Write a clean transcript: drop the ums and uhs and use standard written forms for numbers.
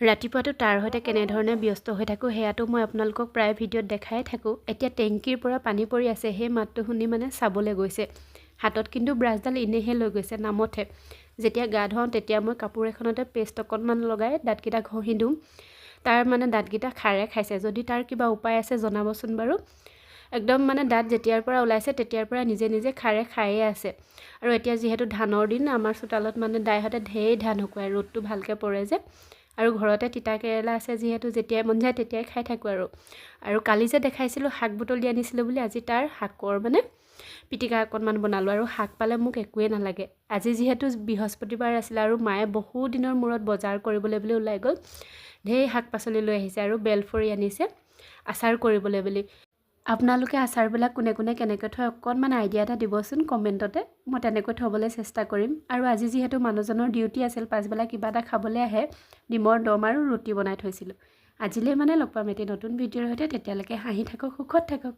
ৰাতিপুৱাটো তাৰ সৈতে কেনেধৰণে ব্যস্ত হৈ থাকোঁ, সেয়াটো মই আপোনালোকক প্ৰায় ভিডিঅ'ত দেখাই থাকোঁ। এতিয়া টেংকীৰ পৰা পানী পৰি আছে, সেই মাতটো শুনি মানে চাবলৈ গৈছে। হাতত কিন্তু ব্ৰাছডাল এনেইহে লৈ গৈছে, নামতহে। যেতিয়া গা ধুৱাওঁ, তেতিয়া মই কাপোৰ এখনতে পেষ্ট অকণমান লগাই দাঁতকেইটা ঘঁহি দিওঁ। তাৰ মানে দাঁতকেইটা খাৰে খাইছে। যদি তাৰ কিবা উপায় আছে, জনাবচোন বাৰু। একদম মানে দাঁত যেতিয়াৰ পৰা ওলাইছে, তেতিয়াৰ পৰা নিজে নিজে খাৰে খায়ে আছে। আৰু এতিয়া যিহেতু ধানৰ দিন, আমাৰ চোতালত মানে দাইহঁতে ঢেৰ ধান শুকুৱায়, ৰ'দটো ভালকৈ পৰে যে। আৰু ঘৰতে তিতা কেৰেলা আছে যিহেতু, যেতিয়াই মন যায় তেতিয়াই খাই থাকোঁ আৰু। আৰু কালি যে দেখাইছিলোঁ শাক বুটলি আনিছিলোঁ বুলি, আজি তাৰ শাকৰ মানে পিটিকা অকণমান বনালোঁ। আৰু শাক পালে মোক একোৱেই নালাগে। আজি যিহেতু বৃহস্পতিবাৰ আছিলে আৰু মায়ে বহু দিনৰ মূৰত বজাৰ কৰিবলৈ বুলি ওলাই গ'ল, ঢেৰ শাক পাচলি লৈ আহিছে আৰু বেলফৰি আনিছে আচাৰ কৰিবলৈ বুলি। আপোনালোকে আচাৰবিলাক কোনে কোনে কেনেকৈ থয়, অকণমান আইডিয়া এটা দিবচোন কমেণ্টতে। মই তেনেকৈ থ'বলৈ চেষ্টা কৰিম। আৰু আজি যিহেতু মানুহজনৰ ডিউটি আছিল, পাছবেলা কিবা এটা খাবলৈ আহে, ডিমৰ দম আৰু ৰুটি বনাই থৈছিলোঁ। আজিলৈ মানে লগ পাম এটি নতুন ভিডিঅ'ৰ সৈতে। তেতিয়ালৈকে হাঁহি থাকক, সুখত থাকক।